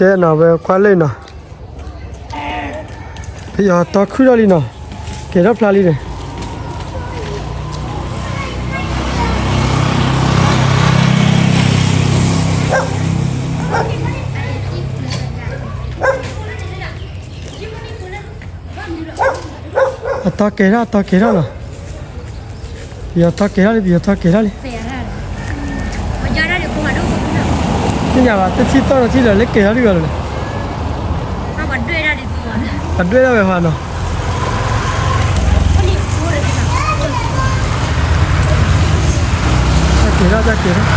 ကဲနီၤ ဝဲကွၢ်လၢနီၤ, ပယီၤတီခုၣ်ထီၣ်လံနီၤ, ကဲထီၣ်ဖျါလံန့ၣ်, အတီကဲထီၣ် အတီကဲထီၣ်နီၤ, ပယီၤတီကဲထီၣ်လံ ပယီၤတီကဲထီၣ်လံ, သ့ၣ်ညါဘၣ် တထံၣ်တီၢ်ဒီးထံၣ်လၢၤ လၢကဲထီၣ်လံဂၤလီၤန့ၣ်, ပှၤဒွဲၣ်ဒၣ်ဝဲဟီနီၤ, တၢ်ကဲထီၣ် တၢ်ကဲထီၣ် တၢ်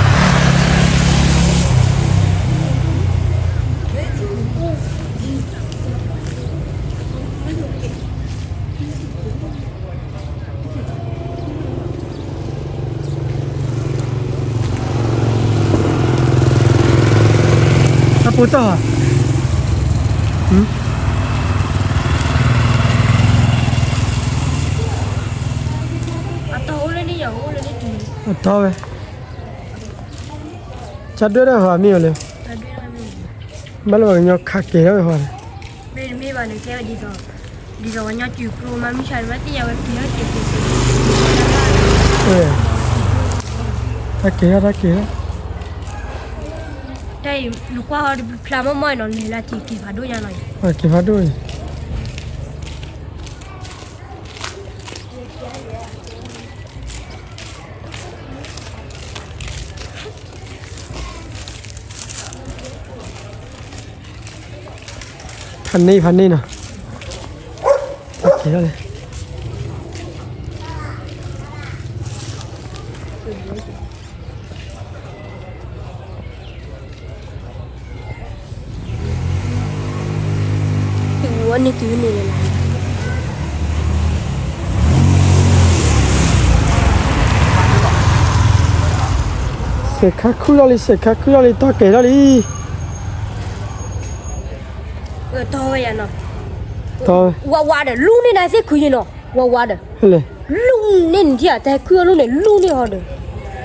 ပိၢ်တီၢ်ဧါ, အတီဝဲ, ကၢ်ဒွဲၣ်ဒၣ်ဟီမ့ၢ်အီၤလဲၣ်, ဘၣ်လၢပှၤကညီခးကဲထီၣ်ဝဲဟီန့ၣ်, မ့တမ့ၢ်ဘၣ်န့ၣ် ကဲဝဲဒ်သိး ဒ်သိးပှၤကညီစုကျိမၤမုၢ်ဆါန့ၣ် ဘၣ်သ့ၣ်ညါဝဲကဲထီၣ်ကဲးကဲး, တၢ်ကဲထီၣ် တၢ်ကဲထီၣ်, တၢ်အံၤ နကွၢ်ဟီတဖျါမီၢ်မီၢ်နီၤ လဲၤလၢက့ၤက့ၤဖးဒိၣ်ညါနီၤ, က့ၤဖးဒိၣ်အံၤ ဖးန့ၢ် ဖးန့ၢ်နီၤ, ကဲထီၣ်လဲၣ် တုၤဝဲန့ၣ် တုၤဝဲန့ၣ်လီၤ, စဲးခါခုၣ်ထီၣ်လံ စဲးခါခုၣ်ထီၣ်လံ တီၢ်ကဲၤထီၣ်လံ, တီၢ်ဝဲယၤနီၤ, ဝါဝါဒီး လူန့ၢ်နၤသ့ၣ်ခုယဲနီၤ, ဝါဝါဒီး လူန့ၢ်နထံၣ်ဧါ တဟဲခုၣ်အလူန့ၣ် လူန့ၢ်ဟီဒီး,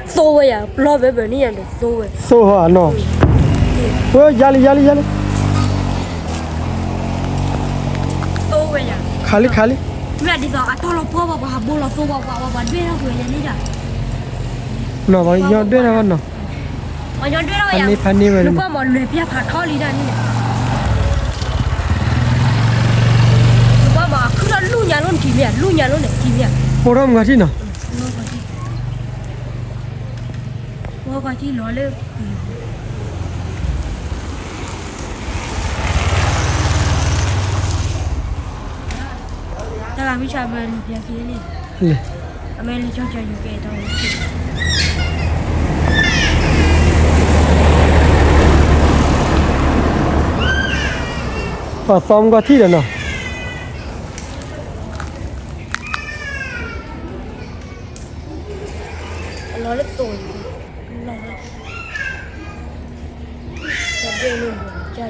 သိဝဲယၤ ပျီဘဲဘၢန့ၢ်ယၤဒီး သိဝဲ, သိဟီနီၤ, ဝဲယၤလံ ယၤလံ သိဝဲယၤ, ခးလံ ခးလံ, မ့ၢ်ဒ်သိးအတီလီၤပှီၢ်ပှၤ ပှၤဟးဘိလီၤသိပှၤ ပှၤ ပှၤဒွဲၣ်ထီၣ်ကွံာ်ယၤန့ၣ်ဒီး, နီၤ ပှၤကညီဒွဲၣ်ထီၣ်နီၤ, ပှၤကညီဒွဲၣ်ထီၣ်ယၤ, ဖးန့ၢ်ဖးန့ၢ်ဝဲန့ၣ်, နကွၢ်မး လဲၤပျၢ်ဖးထီလံဒၣ်န့ၣ်, နကွၢ်မးခုၣ်ထီၣ်လူညါလိန့ၣ် ထံၣ်မ့ၢ်ဧါ လူညါလိန့ၣ် ထံၣ်မ့ၢ်ဧါ, ပိာ်ထီၣ်မုၢ်ဂီၤထံၣ်နီၤ, မုၢ်ဂီၤထံၣ်လီၤလၢ တၢ်ဂၤမုၢ်ဆါမၢလံၤပျၢၤက့ၤန့ၣ်, အမ့ၢ်လၢကၠီကၠီယိၤကဲတ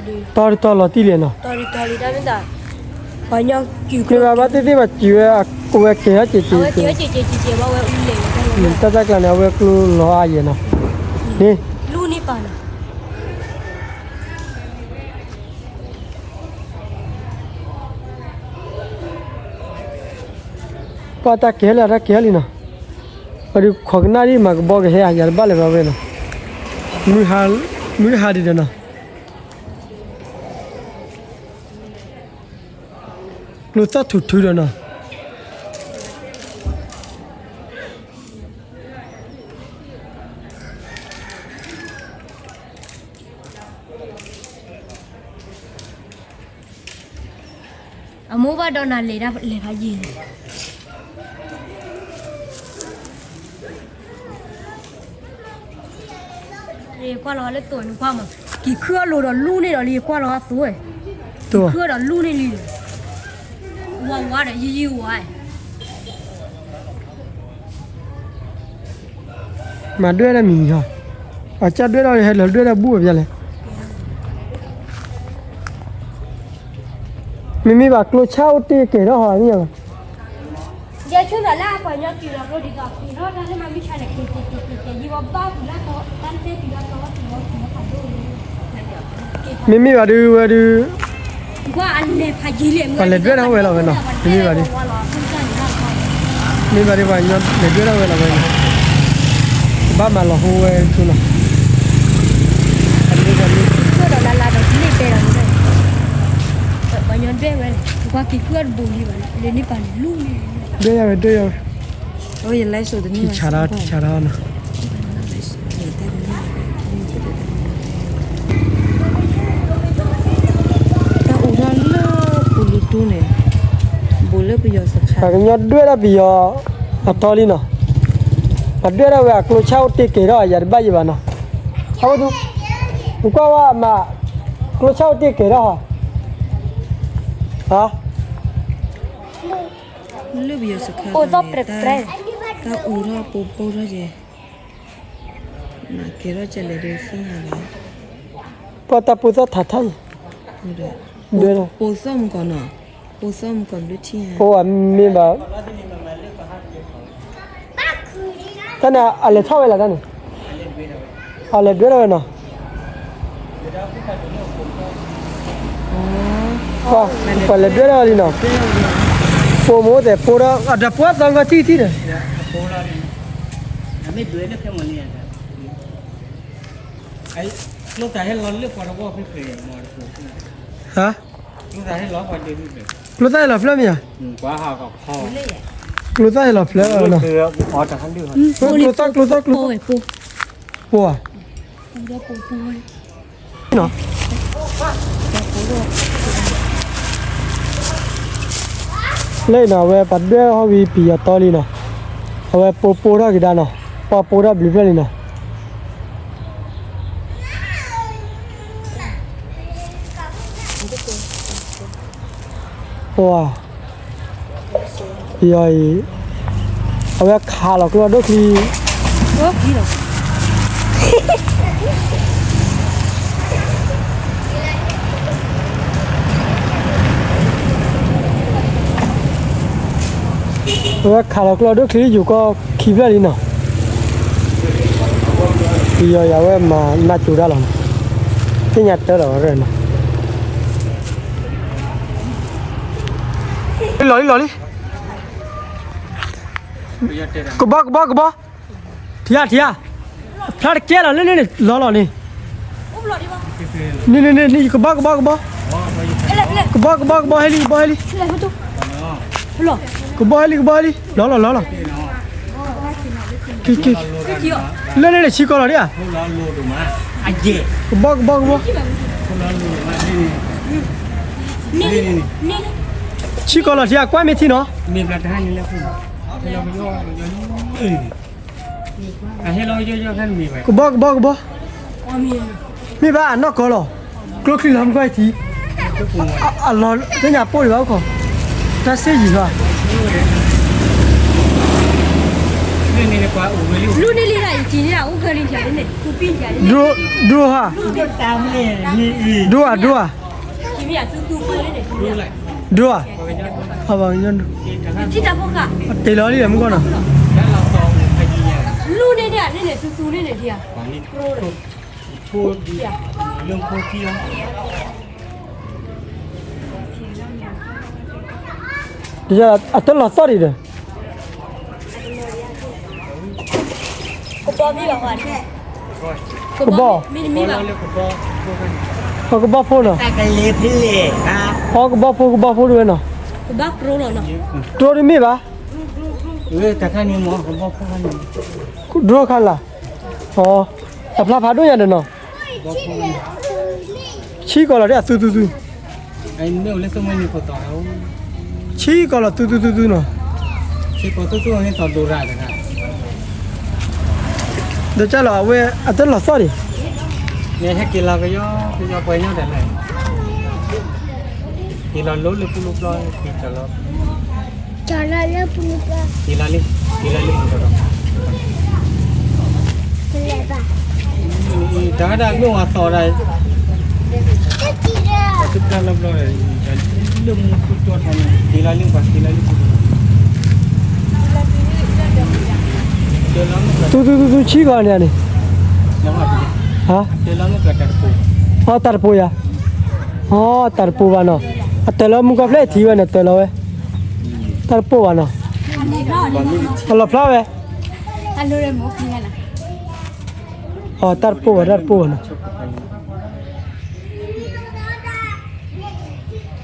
ီၤ, ပှၤသီမုၢ်ဂီၤထံၣ်ဒီးနီၤ, လီၤလၢသိး တီၢ်တတီၢ်လီၤတံၢ်လံနီၤ, ပှၤညီကၠူၤကျိဘၣ်ဘၣ်သ့ၣ်သ့ၣ်ဘၣ်စံးဝဲ အဝဲကဲထီၣ်ကဲးကဲးကဲး, တၢ်တၢ်ကျါန့ၣ် အဝဲကျိလီၤအါယဲၢ်နီၤ, န့ၣ် လူန့ၢ်ပာ်နီၤ ပှၤတၢ်ကဲၤလံ တၢ်ကဲၤလံနီၤ, ပှၤဒုးခိးကနၣ်ဒ်မၤကဘီကဟဲဧါ ယၤတဘၣ်လၢၤဘၣ်ဝဲနီၤ, မုၢ်ဟါဒံးဒီးနီၤ, ကျိသီၣ်ထူၣ်ထူဒီးနီၤ အမိၢ်ဘၣ်ဒီးနၤလဲၤဒၣ်လဲၤဖးယံာ်န့ၣ်, ယကွၢ်လီၤလၢသိးနကွၢ်မး, က့ၤခုၣ်အလိၤဒီးလူန့ၢ်ဒီးလံ ယကွၢ်လီၤအသိး, က့ၤခုၣ်ဒီးလူန့ၢ်လံ, ဝါဝါဒီးယံာ်ယံာ်ဝါ မၤဒွဲၣ်ဒၣ်မံၤမံၤဟီ, အကၢ်ဒွဲၣ်ဒၣ်ဟဲလီၤဒွဲၣ်ဒၣ်ဘူၣ်ဝဲပျါလဲၣ်, မ့မ့ၢ်ဘၣ်ကျိဆၣ်အိၣ်တ့ၢ်ကဲၤထီၣ်ဟီမ့ၢ်ဘၣ်, ယဆိကမိၣ်လၢအပှၤကညီက့ၤလီၤကျိဒ်သိး က့ၤထီၣ်တၢ်လၢမၤမုၢ်ဆါန့ၣ် က့ၤက့ၤက့ၤက့ၤက့ၤ ယံၤဝီဘၣ်ပူၤလၢအတီ တၢ်တသ့တုၤလၢအတီ က့ၤဝီက့ၤဝီဖးဒိၣ်န့ၣ်, က့ၤဖး မ့မ့ၢ်ဘၣ်ဒုးဝဲဒုး, ပှၤလဲၤဒွဲၣ်ထီၣ်ဝဲလီၤဝဲနီၤ, မ့မ့ၢ်ဘၣ်ဒုး, မ့ၢ်ဘၣ်ဒုးပှၤလဲၤဒွဲၣ်ထီၣ်ဝဲလီၤဝဲနီၤ, ဘၣ်မၤလီၤဟိဝဲဆိနီၤ, ဒွဲၣ်ယၤဝဲ ဒွဲၣ်ယၤဝဲ, ထံဆးဒၣ် ထံဆးဒၣ်နီၤ. တၢ်အိၣ်ထီၣ်လၢပူၤလံၤဒိၣ်န့ၣ်, ဘူးလၢပယီၤစခါ, ပှၤကညီဒွဲၣ်ဒၣ်ပယီၤအတီလံနီၤ, ပှၤဒွဲၣ်ဒၣ်ဝဲအကျိဆၣ်အိၣ်တ့ၢ်ကဲၤထီၣ်ယၤတဘၣ်ယံၤဘၣ်နီၤ, အဝဲဒုး, နကွၢ်ဝဲမး, ကျိဆၣ်အိၣ်တ့ၢ်ကဲၤထီၣ်ဟီ, ဟါ လၢပယီၤစခါန့ၣ်, တၢ်အူထီၣ်ပိာ်ပိာ်ထီၣ်ကဲ, မၤကဲထီၣ်ကလဲၣ်ဒ်သ့ၣ်ညါလီၤ, ပှၤတၢ်ပိာ်သီၣ်ထးထါအံၤ, ပိာ်သီၣ်မုၢ်ကီၢ်နီၤ, ပိာ်သီၣ်မုၢ်ကီၢ်ဘျုးထံၣ်ဧါ, ပိာ်မ့ၢ်ဘၣ်, တၢ်န့ၣ်အလဲၤထီၣ်ဝဲလၢ်တၢ်န့ၣ်, အလဲၤဒွဲၣ်ထီၣ်ဝဲနီၤ ပှၤလဲၤဒွဲၣ်ထီၣ်လံနီၤ, ပိာ်မ့ၢ်အိၣ်သဲးပိာ်ဒီး အဒီးပှၤသီၣ်ကီထံထံဒီး, ဟါ, ကျိသၣ်ဟဲလီၤဖျၢၣ်မ့ၢ်ဧါ, ကျိသၣ်ဟဲလီၤဖျၢၣ်လီၤနီၤ, ကျိသၣ်ဟဲလီၤဖျၢၣ်လီၤနီၤ, ကျိသီၣ် ကျိသီၣ် ကျိသီၣ်, ပိာ်ဧါ လၢနီၤ အဝဲပှၤဒွဲၣ်ထီၣ်ဝံၤပယီၤတီလံနီၤ, အဝဲပိာ်ပိာ်ထီၣ်က့ၤဒါနီၤ, ပှၤပိာ်ထီၣ်ဘျုးဖျၢၣ်လံနီၤ, ပယီၤအံၤ, အဝဲခးလီၤကျိဒိၣ်ချံ, အဝဲခးလီၤကျိဒိၣ်ချံယူၤကီၢ်ခံဖျၢၣ်လံနီၤ, ပယီၤယၤဝဲမၤနၢ်စူၤတၢ်လီၤ, သ့ၣ်ညါတၢ်လီၤရၢၢ်နီၤ, လီၤလံလီၤလံ, ကဘီကဘီကဘီ, ထံဧါထံဧါ, ဖျါတကဲလီၤလၢန့ၣ် လီၤလီၤန့ၣ်, န့ၣ်န့ၣ်န့ၣ် ကဘီကဘီကဘီ, ကဘီကဘီကဘီ ဟဲလံ ကဘီဟဲလံ, ကဘီဟဲလံ ကဘီဟဲလံ လီၤလီၤလီၤလီၤ, လၢန့ၣ်န့ၣ် ဆံကီးလီၤဒၣ်ဧါ, ကဘီကဘီကဘီ, ဆံကီးလီၤထံဧါ ကွၢ်မ့ၢ်ထံနီၤ ကဘီကဘီကဘီ, မ့ၢ်ဘၣ်အနီၢ်ကီၢ်လီၤ, ကျိချံလီၤမုၢ်ကီၢ်အံၤထံ, အလီၤသ့ၣ်ညါပိၢ်ဒံးဘၣ်အိၣ်ခိး, တၢ်စ့ယံၤဘၣ်, ဒိဟါ, ဒိဟါဒိဟါ, ဒိဟါ, တ့လီၤလံမုၢ်ကီၢ်နီၤ, အတလီၤသီၣ်ဒံးဒီး, ကဘီ, ကဘီဖိနီၤ, အကဘီဖိ ကဘီဖိတဝဲနီၤ, တြိတမ့ၢ်ဘၣ်, တြိခါလၢ်, အဖျါဖးဒိၣ်ညါဒီးနီၤ, ဆံကီးလီၤဒၣ်အသူသူသူ, ဆံကီးလီၤသူသူသူသူနီၤ, ဒီးကၢ်လီၤအဝဲအတလီၤသီၣ်ဒံး, က့ၤလီၤလၢပူၤလီၤပျီ, က့ၤလီၤလၢပူၤလီၤပျီ, က့ၤလီၤလၢ, က့ၤလီၤလၢပူၤလီၤပျီ, တၢ်ဒၣ်မ့ၢ်ဝဲသီၣ်ဒၣ်, လၢမူခိၣ်ကၠီထီၣ်န့ၣ်, က့ၤလီၤလၢပူၤလီၤပျီ, သူသူသူသူဆံကီးန့ၣ်န့ၣ်, ဟါ, အတၢ်တပိာ်ယၤ အိ တၢ်တပိၢ်ဘၣ်နီၤ, အတၢၢ်လီၤမုၢ်ကီၢ်ဖျၢၣ်ထံၣ်ဝဲန့ၣ် တၢၢ်လီၤဝဲ, တၢ်တပိၢ်ဘၣ်နီၤ, အလီၤဖျါဝဲ, အိ တၢ်တပိၢ်ဘၣ် တၢ်တပိၢ်ဘၣ်နီၤ.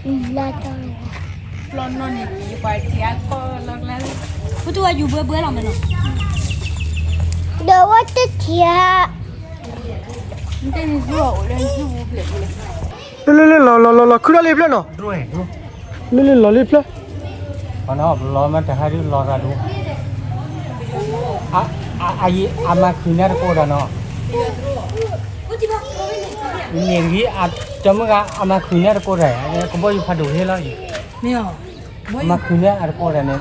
ဒီးဝဲတထံၣ်ဧါ, လၢလၢလီၤလီၤလီၤလီၤ ခုၣ်ထီၣ်လံဖျၢၣ်နီၤ, လၢလၢလီၤလံဖျၢၣ်, လီၤမ့ၢ်တဟါဒုးလီၤသးဒိ, အမၤခုၣ်န့ၢ်တကိးတၢ်နီၤ, န့ၣ်တဂ့ၤ, ကၠီမုၢ်ဂၤ အမၤခုၣ်န့ၢ်တကိးတၢ်, ကဘီယူၤဖးဒိၣ်ဟ့လီၤအံၤ, မၤခုၣ်န့ၢ်အတကိးတၢ်န့ၣ်,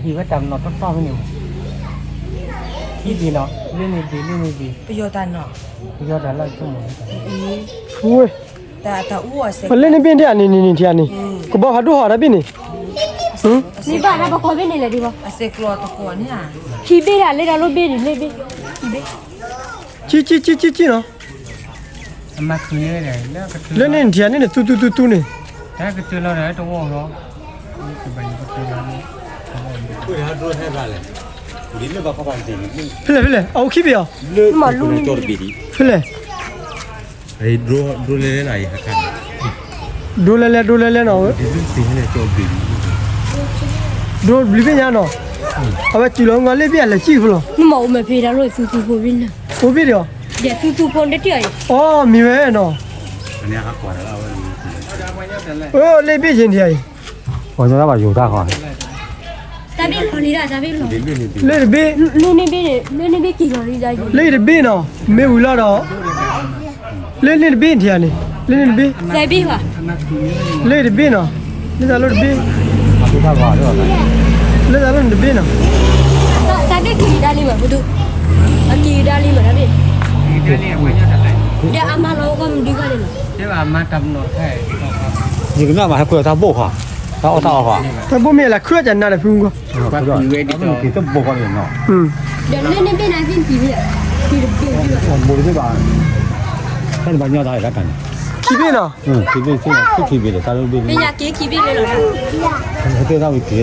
ဟ့ၣ်ဝဲတၢ်မနီၤတီတီဖဲန့ၣ်မး, ခံဘ့ၣ်နီၤ, လၢန့ၣ်ဘ့ၣ် လၢန့ၣ်ဘ့ၣ်, ပယီၤတၢ်နီၤ, ပယီၤတၢ်လၢဆိကမိၣ်, ဝ့ၢ်, လၢန့ၣ်ဘ့ၣ်န့ၣ် အန့ၣ်န့ၣ်န့ၣ်ထံၣ်ဧါန့ၣ်, ကဘီဖးဒိၣ်ဟီၣ်တၢ်ဘ့ၣ်န့ၣ်, န့ၣ်ဘၣ်တၢ်ပကီၢ်ဘ့ၣ်န့ၣ်လဲၣ်ဒံးဘၣ်, ခံဘ့ၣ်တၢ်လၢတၢ်လိၣ်ဘ့ၣ်န့ၣ် လၢဘ့ၣ်, ခံဘ့ၣ်, ကံကံကံကံကံနီၤ, လၢန့ၣ်ထံၣ်ဧါန့ၣ်န့ၣ် သူသူသူသူန့ၣ်, တၢ်ကတၢၢ်လီၤတၢ်တဝီလီၤ, ဖဲလဲၣ်ဖဲလဲၣ် အအိၣ်ခံဘ့ၣ်အီၤ, ဖဲလဲၣ်, ဒိလဲၣ်လဲၣ် ဒိလဲၣ်လဲၣ်နီၤ, ဒိဘျုးဘ့ၣ်ညါနီၤ, အဝဲစူၤလီၤငါလ့ၣ်ဘ့ၣ်အလဲၤစံၣ်ဖိလီၤ, နမ့ၢ်အိၣ်မ့ၢ်ဖဲတၢ်လိၣ်သူသူဖိဘ့ၣ်န့ၣ်, အိၣ်ဘ့ၣ်ဒီး, အိ မ့ၢ်ဝဲနီၤ, အိ လ့ၣ်ဘ့ၣ်ယဲၢ်ထံၣ်ဧါအံၤ, ပှၤကညီတၢ်ဘၣ်ယိၤတၢ်ဃီ, တၢ်ဘ့ၣ်လီၤန့ၣ်ဒၣ် တၢ်ဘ့ၣ်လီၤ, လ့ၣ်တဘ့ၣ်, လ့ၣ်တဘ့ၣ်နီၤ, မ့ၢ်ဝံၤလီၤဒီး, လ့ၣ်န့ၣ်တဘ့ၣ်ထံၣ်ဧါန့ၣ်, လ့ၣ်န့ၣ်တဘ့ၣ်, လ့ၣ်တဘ့ၣ်နီၤ, လ့ၣ်တၢ်လိၣ်တဘ့ၣ်, လ့ၣ်တၢ်လိၣ်န့ၣ်တဘ့ၣ်နီၤ, တၢ်ဘ့ၣ်က့ၤဒၣ်လံမး ပဒိၣ်, အက့ၤဒၣ်လံမး တၢ်ဘ့ၣ်, ဒီးအမါလီၤကီၢ်မနုၤဂၤန့ၣ်လီၤ, ယကနၣ်မးဟဲကွဲးတၢ်ဘိၣ်ဃီ, တၢ်အီၣ်တၢ်အီဃီ, တၢ်ဘိၣ်မ့ၢ်အလၢခရံာ်ကနၣ်ဒီးဖုကီၢ်, တၢ်ဘိၣ်ဃီန့ၣ်နီၤ, ဒီးလ့ၣ်န့ၣ်ဘ့ၣ်န့ၣ်ဘ့ၣ်တဘ့ၣ်, ဘိၣ်တဘ့ၣ်ဘၣ်, တၢ်တဘၣ်ညီတၢ်တၢ်န့ၣ်, ခံဘ့ၣ်နီၤ, ခံဘ့ၣ်, ခံဘ့ၣ်ဒီး တၢ်ဘ့ၣ်, ပညါက့ၤခံဘ့ၣ်လၢလီၤ, တၢ်ဝံၤက့ၤဒီး